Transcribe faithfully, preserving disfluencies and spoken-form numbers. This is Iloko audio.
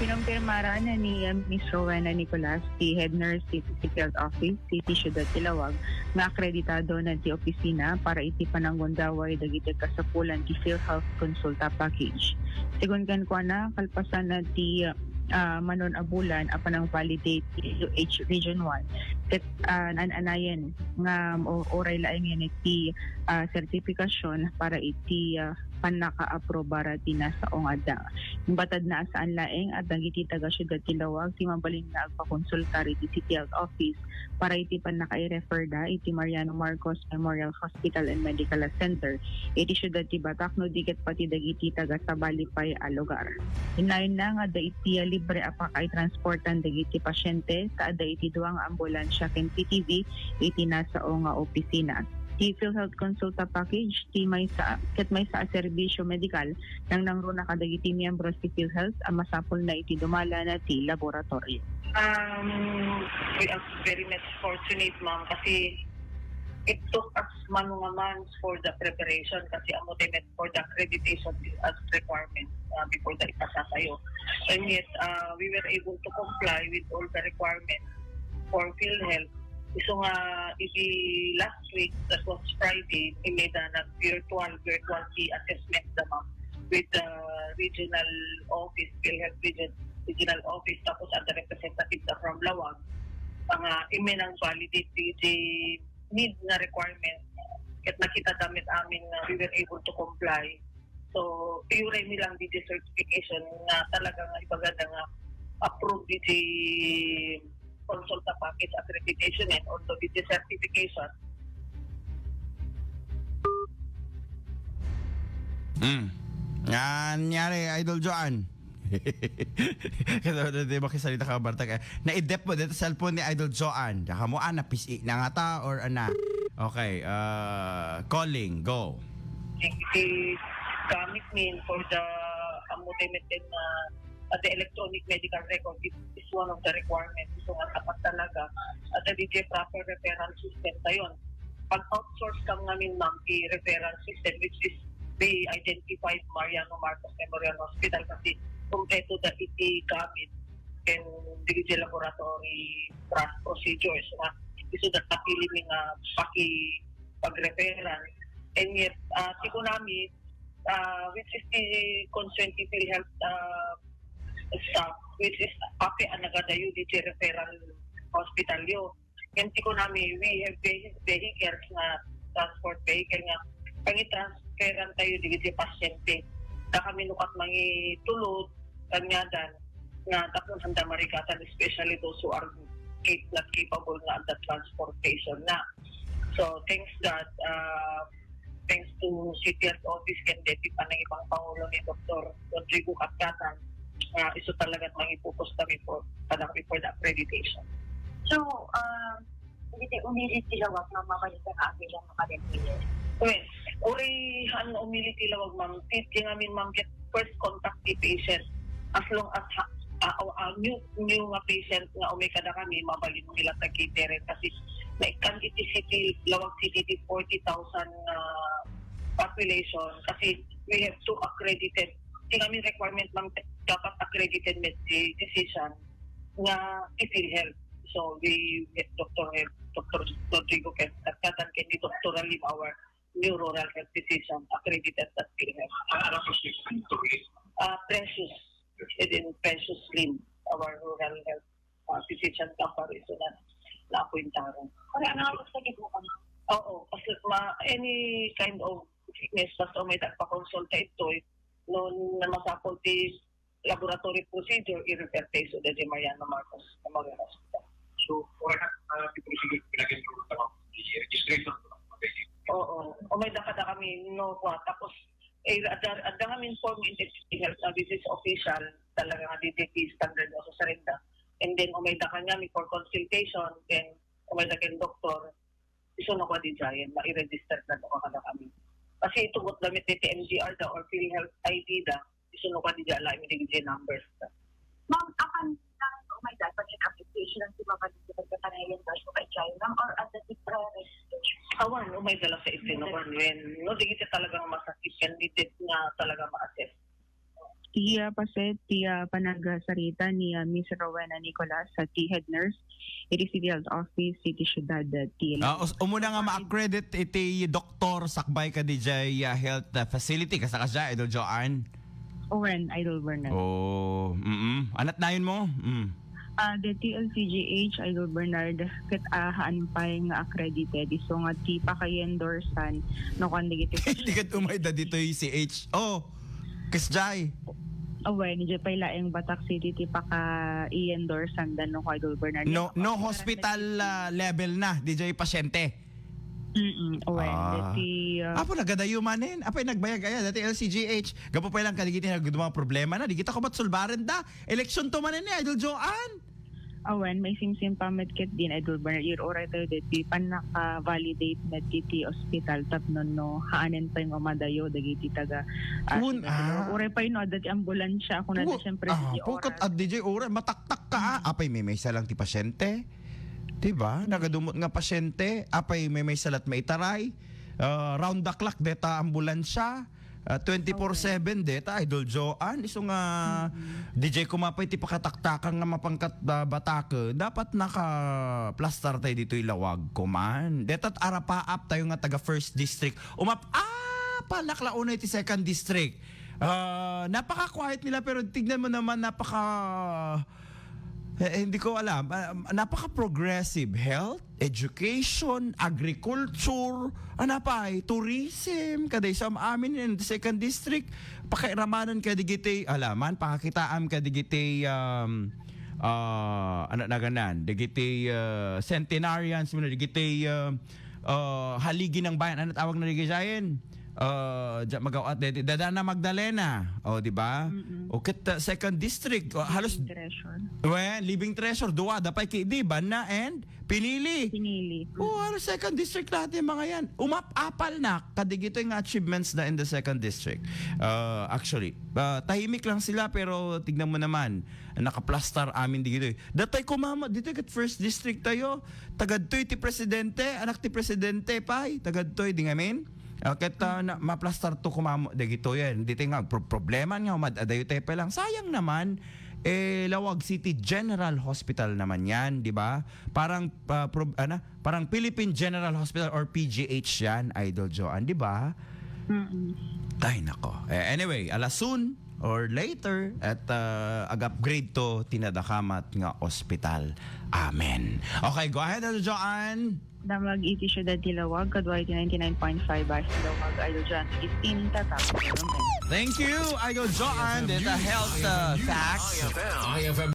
Kinumpirmaran ni, uh, Miss Rowena Nicolas, ti Head Nurse ti City Health Office iti Siudad ti Laoag, nga akreditado na ti opisina para iti pananggundaway dagiti kasapulan ti PhilHealth Consulta Package. Segun kenkuana, kalpasan na ti, uh, manon a bulan a panang-validate ti U H Region one, ket, uh, naan-anayen nga o-, uray laeng iti, uh, sertifikasyon para iti, uh, pannakaaprobar ti nasao nga adda. Imbatad na a saan laeng a dagiti taga-siudad ti Laoag ti mabalin nga agpakonsultar iti City Health Office para iti pannakaireferda iti Mariano Marcos Memorial Hospital and Medical Center iti siudad ti Batac no di ket pati dagiti taga-sabali pay a lugar. Innayon na nga adda iti libre a pakaitransportan dagiti pasyente ta adda iti dua nga ambulansya ken P T V iti nasao nga opisina. Ti PhilHealth Consulta Package ti maysa ket maysa a serbisyo medikal nangnangruna kadagiti miyembro ti PhilHealth a masapulna iti dumala na ti laboratorio. Um, we are very much fortunate, ma'am, kasi it took us mano nga months for the preparation kasi amo ti met for the accreditation as requirement, uh, before the ipasatayo. And yet, uh, we were able to comply with all the requirements for PhilHealth. Isu nga, iti last week, that was Friday, imeda nag-virtual, virtual key assessment da, ma'am, with the regional office, PhilHealth region, regional office, tapos adda representative da from Laoag. Nga, immay nang-validate iti need nga requirement. Ket nakita da met amin nga we were able to comply. So, iuray mi lang di certification nga talaga nga ibaga da nga approved di Consulta Package Accreditation and also di certification. Hmm. Anyari, Idol Joan? Kasi di ba kisalita ka, Bartak? Eh, naidep mo dito cellphone ni Idol Joan. Diyan ka mo, ah, napisi na nga ta, or ana. Okay, uh, calling, go. Iti gamit min for the, ang multimeter na, uh, the electronic medical record is, is one of the requirements. So, nga dapat talaga, at the D J proper referral system tayo. Pag-outsource kam ngamin, ma'am, ti referral system, which is we identified Mariano Marcos Memorial Hospital kasi kumpleto da iti gamit and D J laboratory pro-, procedures nga isu da napili mi nga paki pag-referral. And yet, uh, ti kunami, uh, which is the constituency health, uh, staff, which is apay a nagadayo iti referral hospital yo. Ngem ti kunami, we have ve-, vehicles nga transport vehicle nga pangitransferan tayo dagiti pasyente. Ta kami no ket mangitulod, kaniadan, nga tapno sanda marigatan, especially those who are cap-, not capable nga adda transportation na. So, thanks God, uh, thanks to C T S office ken deti panangipang pangulo ni Doktor Rodrigo Katcatan, uh, isu talaga mangipupos kami for, kadakami for the accreditation. So, um, hindi umili ti Laoag, ma'am, mabalin nga amin lang makadepile. Well, uri han umili ti Laoag, ma'am, ti, ti ngamin, ma'am, ket first contact ti patient. As long as ha, ah, ah, ah, new, new nga patient nga umay kadakami, mabalin mi la ta catering kasi naikkan iti city, Laoag City ti forty thousand nga population kasi we have two accredited. Ti ngamin requirement, ma'am, dapat accredited met ti physician nga ti PhilHealth. So, we, Doctor Health, Doctor Rodrigo ken Katcatan ken ni Doctor Alim, our new rural health physician, accredited at PhilHealth. Ah, Precious. Within Precious Lim, our rural health, uh, physician company, so na, na-appointaran. Para nga ako sa gibukan. Oo, kasi ma, any kind of sickness, basta may nagpakonsulta ito, eh, no, na masapol ti laboratory procedure, i-refer tayo sa Mariano Marcos Memorial Hospital. So, wala na, uh, the procedure, pinag-enroll na lang, the registration, okay. Oo, umay da kadakami, no, kwa, tapos, eh, adda, adda ngamin form in health na this is official, talaga nga D D T standard na sa sarenda. And then, umay da kaniami for consultation, then, umay da ken doktor, isu no kua diay, ma-register na do kadakami. Kasi itugot da met ti M D R da or PhilHealth I D da, isu no kua diay, ala mi dagiti numbers da. Ma'am, apan lang, oh my God, pati application ang sumabali sa pagkakanayan da, so kay China, or at the pre-registration? Awan, umay da la sa iti no, when, no, dagiti talagang masakit, candidate nga talaga ma-assess. Ti, ah, paset, ti, ah, panagsarita ni, ah, Miss Rowena Nicolas, ah, ti head nurse iti City Health Office iti siudad, ah, ti Ah, us-, umuna nga ma-accredit iti doktor sakbay kadi jay, ah, health, ah, facility. Kasta, kasta, Idol Joanne? Wen, Idol Bernard. Oh, mm. Anat nayon mo? Mm. Ah, deti L C G H, Idol Bernard, ket, ah, haan pay nga accredited. Isu nga ti pakaiendorsan, no, kuan dagiti Di ket umay da ditoy C H. Oh, Kasjay. Awen, diay pay laeng Batak City ti pakaiendorsan da, no, Idol Bernard. No, no hospital, ah, level na, di jay pasyente. Mm, awen, Ah. deti, ah, Apo, nagadayo manen. Apay, nagbayag aya, dati L C G H. Gapu pay lang kadigiti nga problema na. Di kita ko matsulbaren da. Eleksyon to manen ni Idol Joanne. Awen, maisimsim pa met ket din, Idol Bernard, uray tayo deti pannaka-validate met iti ospital tapno no, haanen pay nga umadayo dagiti taga, ah, Kun, siudad. Ah. Uray pay no, adda ti ambulansya, kun adda, Ku-, siyempre, ah, di pukat oras. Addi jay uray, mataktak ka, ah. Mm. Apay, maymaysa lang ti pasyente. Diba? Mm. Nagadumot nga pasyente, apay, maymaysa la't maitaray. Ah, round the clock, deta ambulansya. Ah, twenty-four seven Okay. deta, Idol Joanne. Isu nga, Mm. D J, kumapay ti pakataktakan nga mapangkat, ah, batake, dapat naka-plastar tayo ditoy lawag, kuman. Deta't arapaap tayo nga taga First District. Umap-, ah, palak la unay ti Second District. Ah, napaka-quiet nila, pero tignan mo naman, napaka-, eh, hindi ko alam. Ah, napaka-progressive. Health, education, agriculture, ano pa, eh, tourism, kaday sa amin in the Second District, pakairamanan kadigiti, alaman, pakakitaam kadigiti, um, ah, ano na ganan, digiti, ah, centenarians, muna, digiti, ah, ah, haligi ng bayan, ano tawag na digiti, ah, diyan magaw-at, deti, Dadana Magdalena, o, di ba? Mm-mm. O, ket, ah, Second District, o, halos Living treasure. Well, living treasure, duwa, dapay ki, di, Banna and Pinili. Pinili. Oh, ano, Second District lahat yung mga yan. Umap-apal na, kadigito yung achievements na in the Second District. Uh, actually, uh, tahimik lang sila, pero tignan mo naman, nakaplastar amin digito. Datay kumama, dito kat First District tayo. Tagadtoy ti presidente, anak ti presidente, pay. Tagadtoy, di ngamin. Uh, ket, uh, na, maplastar to kumamo, dagito yan. Dito nga, pro-, problema nga, umad-, adayo tayo pa lang. Sayang naman, eh, Lawag City General Hospital naman yan, di ba? Parang, ah, prob-, ano? Parang Philippine General Hospital or P G H yan, Idol Joanne, di ba? Mm-mm. Ay, nako. Eh, anyway, ala soon or later at, ah, ag-upgrade to ti nadakamat nga ospital. Amen. Okay, go ahead, Idol Joanne. Damag iti siudad ti Lawag, kadua iti ninety-nine point five Basta Lawag, Idol Joanne Augustin, Tatak. Thank you, Idol Joanne. Data health, uh, facts. I F M.